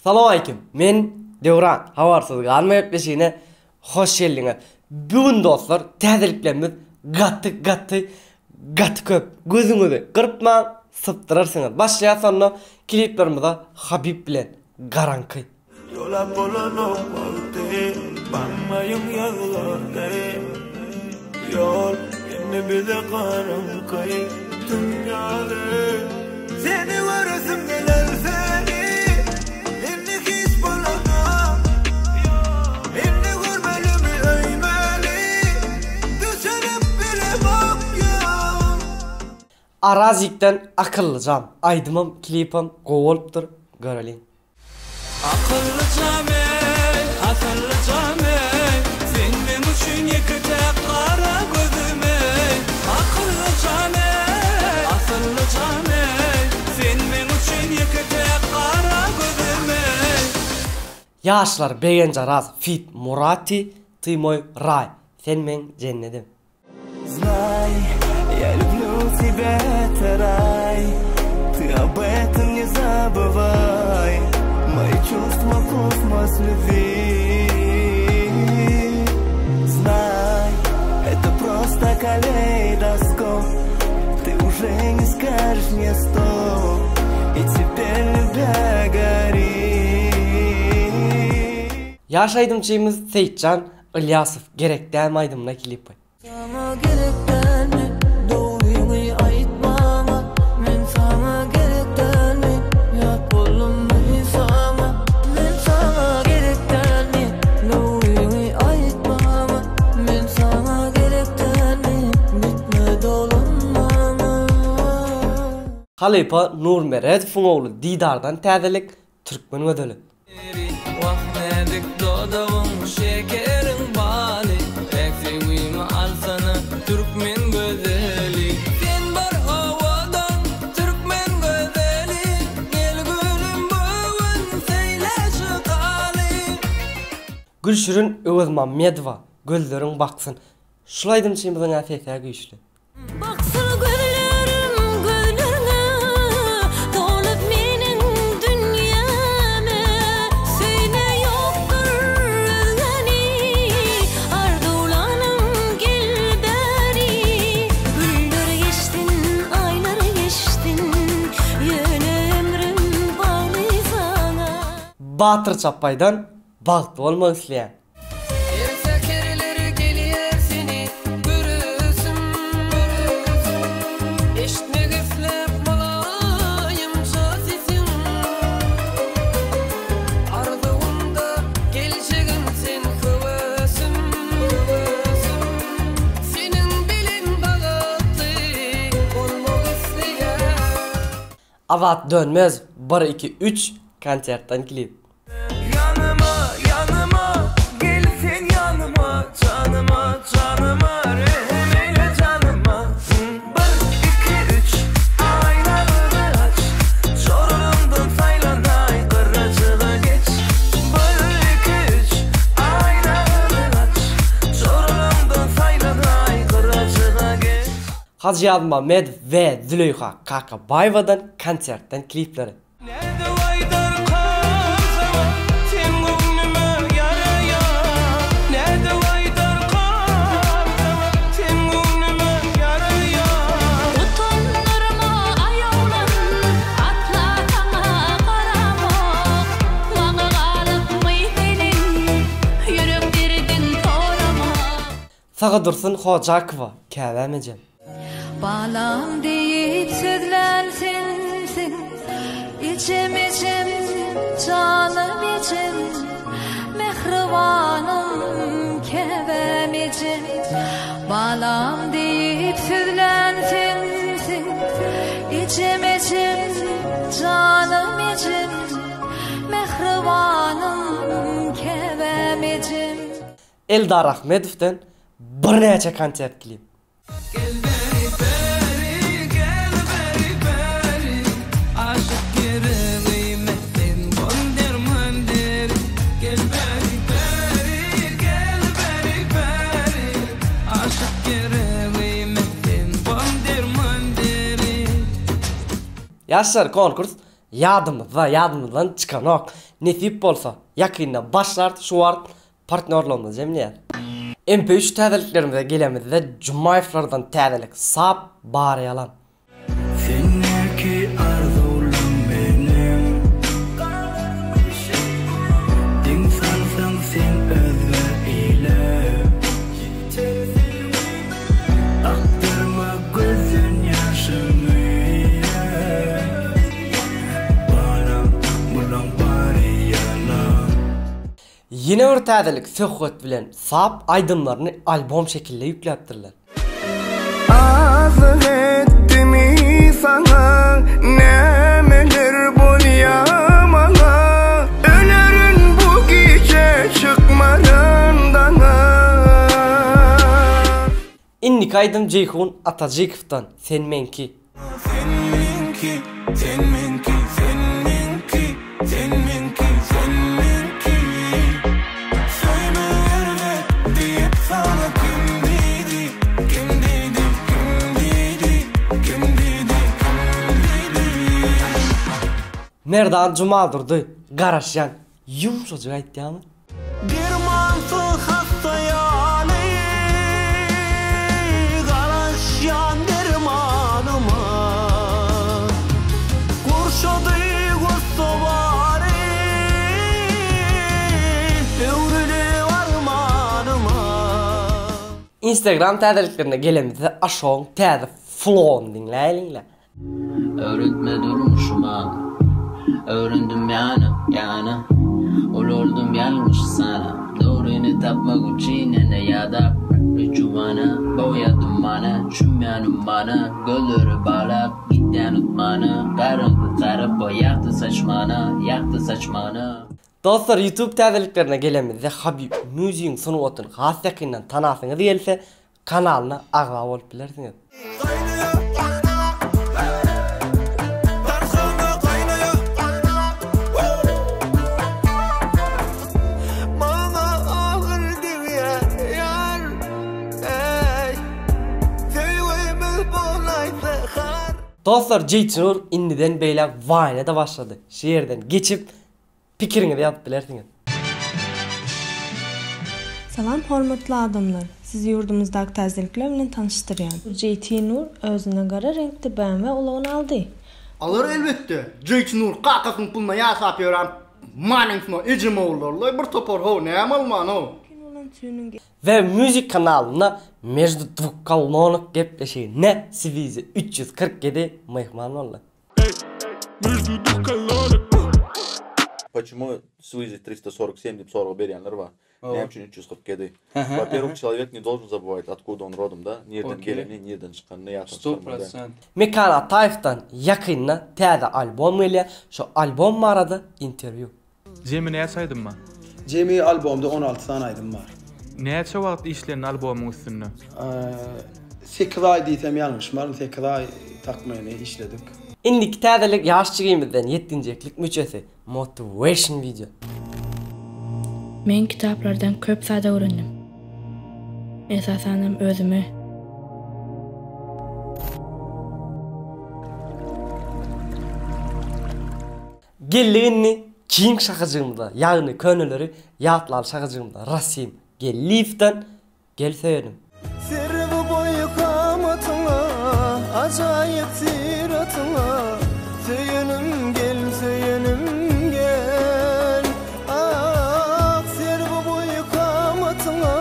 Salowmaleýkim. Men Döwran. Habarsyz galma gepleşigine hoş geldiňiz. Bu gün dostlar täzeliklerimiz gaty gaty gaty köp. Gözüňizi gyrpman sypdyrarsyňyz. Başlaýas onda kliplerimize Habib bilen Garaňky. Ýolap bolanok wagty, Maňlaýyň ýazgardy. Ýol indi bize garaňky, tüm ýaly. Seni göresim geler seni, Indi hiç bolanok. Indi görmelimi öýmeli, Düşünip bilemok ýok. Arazikden akyllyjam aýdymam klipem gowy bolupdyr göreliň. Akyllyjam eý, asyllyjam eý, Sen meň üçin ýeke-täk gara gözüm eý. Akyllyjam eý, asyllyjam eý, Sen meň üçin ýeke-täk gara gözüm eý. Ýaşlar Begenç Araz feat Murati Ty moý raý Sen meň jennedim. Znay, я люблю тебя, это рай Ты об этом не забывай Мои чувства космос любви Знай, это просто калейдоскоп Ты уже не скажешь мне стоп И теперь любя гори Ýaş aýdymçymyz Seýitjan Ylýasow Gerek dälmi aýdymyna klipy. Saňa gerek dälmi dogryňy aýt maňa Men saňa gerek dälmi ýat boldummy saňa Men saňa gerek dälmi dogryňy aýt maňa Men saňa gerek dälmi gitme dolan maňa. Halypa Nurmeredowyň ogly Didardan täzelik Türkmen gözeli. Wah näzik dodagyň şekeriň baly Päksegimi alsana türkmen gözeli. Sen bir owadan türkmen gözeli Gel gülüm bu gün seýle çykaly. Gülşirin Öwezmammedowa Gözleriň baksyn. Şul aýdymçymyzyň-a sesi-ä güýçli. Baksyn gözlerim gözlerňe, Dolup meniň dünýäme. Söýme ýokdur özgäni, Arzuwlanym gel bäri. Günler geçsin, aýlar geçsin, Ýöne ömrüm bagly saňa. Batyr Çapbaýdan Bagtly bolmak isleýän. Ertekiler gelýär seni göresim Eşitmek isläp mylaýymja sesiň Arzuwymda geljegim sen höwesim Seniň bilen bagtly bolmak isleýän. Azat Dönmez bir iki üç konsertden klip. Ýanyma, ýanyma, gel sen ýanyma, Janyma, janyma, rehim eýle janyma. Bir, iki, üç, aýnaňy aç, Çoruňdan saýlanaý, gyrajyga geç. Bir, iki, üç, aýnaňy aç, Çoruňdan saýlanaý, gyrajyga geç. Hajy Ýazmammedow we Züleýha Kakabaýewadan konsertden klipleri. Nädip aýdarkam saňa, sen göwnüme ýaraýaň. Nädip aýdarkam saňa, sen göwnüme ýaraýaň. Utandyrma aýawlan, asla saňa garamok. Maňa galypmy seniň ýürek derdiň soramak. Sagadursun Hojakowa, Käbäm ejem. Balam diýip sözlän sensiň, Ejem, ejem, janym ejem, Mähribanym, käbäm ejem. Balam diýip sözlän sensiň, Ejem, ejem, janym ejem, Mähribanym, käbäm ejem. Eldar Ahmedowdan birnäçe konsert klip. Gel beri beri gel beri beri Aşyk ýüregime sen bol derman deri Gel beri beri gel beri beri Aşyk ýüregime sen bol derman deri Ýaşlar konkurs. Ýadymyzda, ýadymyzdan çykanok. Nesip bolsa, ýakynda başlarys, şu wagt partnýorlarymyzy jemleýäs. MP üç täzeliklerimize gelemizde Jumaýewlerden täzelik, sap bary ýalan. Sendäki arzuwlam meniň Diň salsaň sen özge ile Akdyrma gözden ýaşyňy Balam bulaň bary ýalan. Ýene bir täzelik söhbet bilen sap aýdymlaryny albom şekilde ýükläpdirler. Azlyk etdimi saňa nämeler bolýa maňa Ölerin bu gije çykmaran daňa. Indiki aýdym Jeýhun Atajykowdan Sen meňki. Sen meňki, sen meňki, sen meňki, sen meňki, sen meňki Söýme erbet diýip saňa kim diýdi, kim diýdi, kim diýdi, kim diýdi, kim diýdi. Merdan Jumadurdy Garaşýan Ýumşajyk aýtýamy? Dermansyz hassa ýaly garaşýan dermanyma. Gurşady gussa bary öwrülip armanyma. Instagram täzeliklerine gelemizde Aşogyň täze flowuny diňläýeliňle. Öwretme durmuşyma Öwrendim ýana, ýana Ulaldym ýalňyş sana Dogryny tapmak üçin ene ýadap Juwana, bogýa dumana Çümýän ummana Gözleri balap Gidýän utmana Garaňky tarap o ýagty saçmana Ýagty saçmana. Dostlar YouTube täzeliklerine gelemizde Habib Music-iň sungatyny has ýakyndan tanasyňyz gelse Kanalyna agza bolup bilersiňiz. Dostlar Jeýtnur indiden beýläk waýna-da başlady. Şu ýerden geçip Pikiriňizi ýazyp bilersiňiz. Salam hormatly adamlar! Sizi ýurdumyzdaky täzelikler bilen tanyşdyrýan. JT Nur özüne gara reňkde BMW ulagyny aldy. Alar elbetde. JT Nur kakasynyň puluna ýaşap ýören maneňsino ejem ogullarylaý bir topar how näme alman how. Mümkin bolan tuning. We Music kanalynda Между dwuh kolonok gepleşiginde Swizy 347 myhman boldy. Почему Swizy 347 diýip sorag berýänler bar. Näme üçin 347? Во-первых, человек не должен забывать, откуда он родом, da? Nirden gelenini, nirden çykanyny ýatdan çykarmaly däl. Mekan Ataýewden ýakynda täze albom gelýär. Şo albom barada interwýu. Jemi näçe aýdym bar? Jemi albomda 16 sany aýdym bar. Näçe wagt işlendi albomyň üstünde? 8 aý diýsem ýalňyşmaryn, 8 aý takmyny işledik. Indiki täzelik ýaş jigimizden ýetginjeklik müçesi motivation video. Men kitaplardan köp zat öwrendim. Esasanam özüme. Geldik indi King şahajygymyza, ýagny köneleri ýatlaly şahajygymyza Rasim Gelliýewden Gel söýelim. Serwi boýy kamatyňa, ajaýyp syratyňa, Söýenim gel, söýenim gel. Ah, serwi boýy kamatyňa,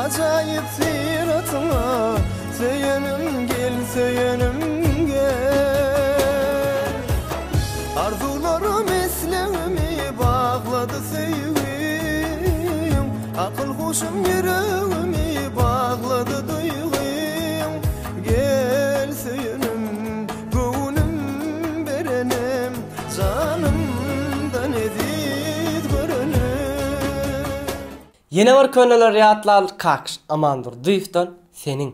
ajaýyp syratyňa, Söýenim gel, söýenim gel. Arzuwlarym islegimi baglady söýgiň, Akyl-huşum ýüregimi baglady duýgyň. Gel söýenim, göwnüm berenim, Janymdan eziz görenim. Ýene bir köneleri ýatlaly Kakş Amandurdyýewden Seniň.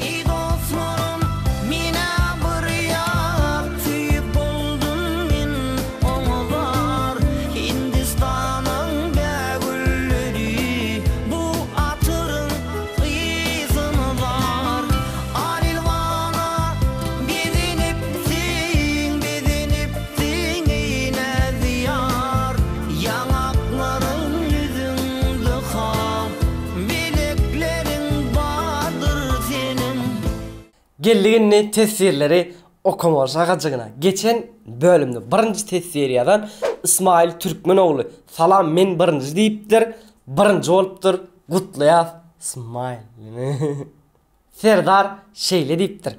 Eý dostlarym menä bir ýar Söýüp boldum men oňa zar Hindistanyň bägülleri Bu atyryň ysyny bar Alilwana bezenipsiň bezenipsiň. Geldik indi teswirleri okamaly şagajygyna. Geçen bölümde birinji teswiri ýazan Ismail Türkmen ogly Salam men birinji diýipdir. Birinji bolupdyr. Gutlaýas Ismail. Serdar şeýle diýipdir.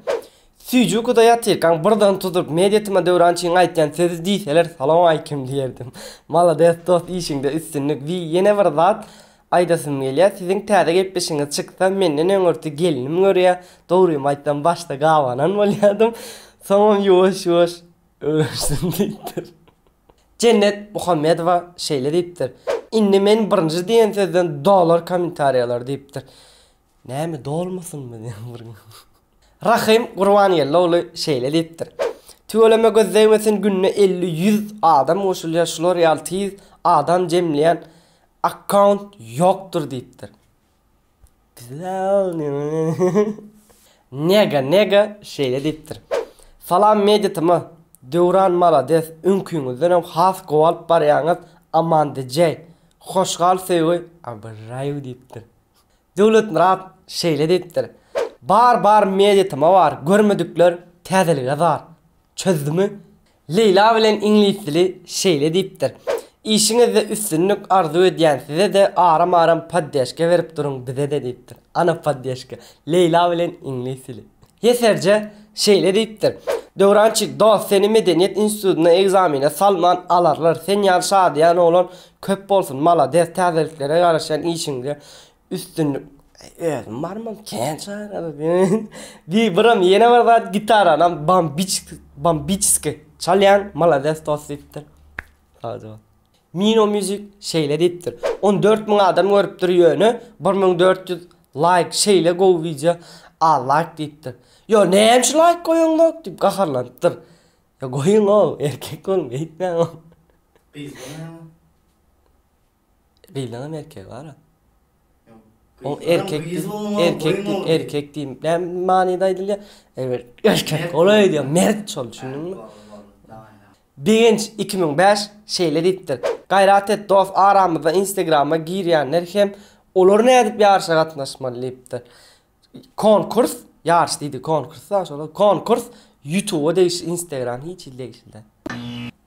Süýji ukuda ýatyrkaň birden tutup mediatyma Döwrançyň aýtýan sözi diýseler salowmaleýkim diýerdim. Malades dost işiňde üstünlik wi ýene bir zat aýdasym gelýä siziň täze gepleşigiňiz çyksa menden öňürti gelnim görýä dogrymy aýtsam başda gabanan bolýadym soňam ýuwaş ýuwaş öwrenişdim diýipdir. Jennet Muhammedowa şeýle diýipdir. Indi men birinji diýen sözden dolar kommentariýalar diýipdir. Näme dolmasynmy diýen bir gün. Rahym Gurbangeldi ogly şeýle diýipdir. Tüweleme göz degmesin günde 50 yüz adam goşulýar şular ýaly tiz adam jemleýän akkaunt ýokdur diýipdir. Nega nega şeýle diýipdir. Salam media tm Döwran malades öňküňizdenem has gowy alyp barýaňyz Aman DJ Hoş gal söýgi Abraýew diýipdir. Döwletmyrat şeýle diýipdir, Bar bar mediatama bar, görmedikler täzelige zar. Çözdümi? Leýla bilen iňlis dili şeýle diýipdir, Işiňizde üstünlik arzuw edýän size-de aram-aram poddeşka berip duruň bize-de diýipdir. Ana poddeşka. Leýla bilen iňlis dili. Ýeserje şeýle diýipdir, Döwrançik dost seni medeniýet institutyna egzamine salman alarlar sen ýaly şadyýan oglan köp bolsun malades täzeliklere garaşýan işiňde üstünlik Özüm barmam kän çagarada diý biram ýene bir zat gitaranam bambiç bambiçski çalýaň malades dost diýipdir. Sagja bol. Mino Music şeýle diýipdir. 14 müň adam görüpdir ýöne 1400 laýk şeýle gowy wideo a laýk diýipdir. Ýo näme üçin laýk goýaňzok diýip gaharlanypdyr. Ýa goýuň ow erkek boluň beýtmäň. Gyzdan näme? Gyzlaňam erkegi bar-a. O erkek erkek erkek diýip näme manyda aýdylýar? Erkek bolaý diýýär, mert şol düşündiňmi? Begenç 2005 şeýle diýipdir, Gaýrat et dos aramyzda instagrama girýänler hem olar nädip ýaryşa gatnaşmaly diýipdir. Konkurs ýaryş diýdi konkurs da şolar konkurs ýutuba degişli instagram hiç hili degişli däl.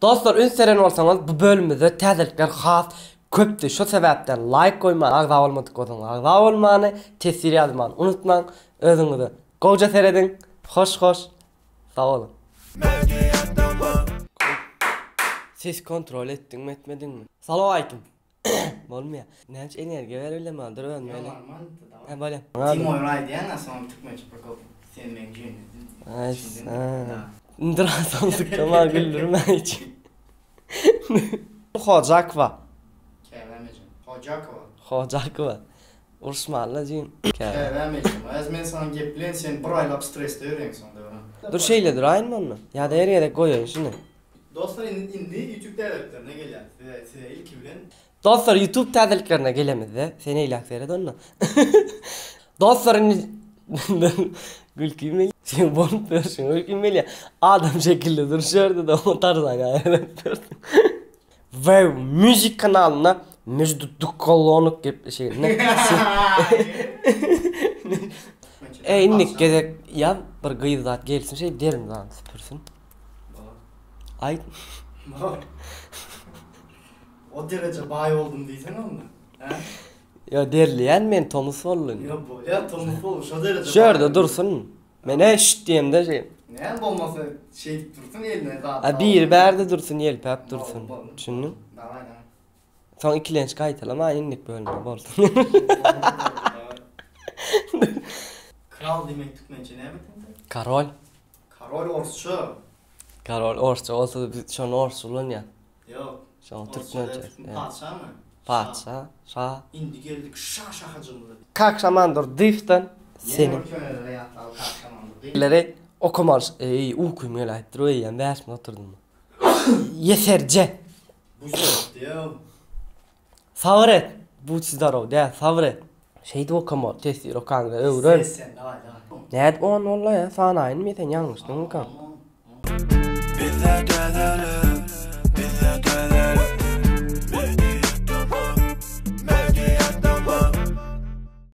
Dostlar üns beren bolsaňyz bu bölümimizde täzelikler has köpdi şo sebäpden laýk goýmany agza bolmadyk bolsaňyz agza bolmany teswir ýazmany unutmaň özüňize gowja serediň hoş hoş Sag boluň. Ses kontrol etdiňmi etmediňmi? Salowaleýkim. Bolmaýar. Näme üçin energiýa berip bilemok dur özüm öýle. Hä bolýa. Timoý aýdýaň-a soňam türkmençe prikol sen meň jennetim. Indi rahatlandyk maňa güldürme hiç. Hojakowa. Käbäm ejem. Hojakowa. Hojakowa. Uruşmalyda jigim. Käbäm ejem. Häzir men saňa gepleýin sen bir aýlap stresde ýörýäň soň Döwran. Dur şeýle duraýynmy onda? Ýa-da her gezek goýaýyn şuny. Dostlar indi indi YouTube täzeliklerine gelýäs. Size size ilki bilen. Dostlar YouTube täzeliklerine gelemizde sen eýläk seret onda. Dostlar indi gülkim gelýär. Seň bolup ýörşüňe gülkim gelýär. Adam şekilli dur şu ýerde-de oňa tarzan aýlanyp ýörsüň. Wave Music kanalynda Между kolonok gepleşiginde Ey indik gezek ýaz bir gyz zat gelsin şeý derin zat süpürsün. Aýt. O dereje baý oldum diýsene onda. Hä? Ýa derleýän men tomus boldy. Ýa bolýa tomus boldy şo dereje. Şu ýerde dursun. Men e şşt diýemde şeý. Näme bolmasa şeýdip dursun eline zat. A biri bärde dursun ýelpäp dursun. Düşündiň? Daway daway. Soň ikilenç gaýtalama indik bölümde bolsun. Kral diýmek türkmençe näme diýmek? Karol. Karol orsça. Karol orsça bolsa biz şony orsça ulanýas. Ýok. Şoň türkmençe. Patyşamy? Patyşa, şa. Indi geldik şa şahajygymyza. Kakşamandyr dyfdan seniň. Ýene bir könelere ýatlaly Kakşamandyr dyf. Leri okamaly eý uykym geläýipdir eýýäm 5 minut oturdym. Ýeserje. Bu diýýär. Sabyr et. Budь zdorov däl, sabyr et. Şeýdip okamaly, teswir okaňda öwren. Ses sen daway daway. Nädip on boldy ýa sanaýynmy sen ýalňyşdyňmykaň? Bizde täzelik.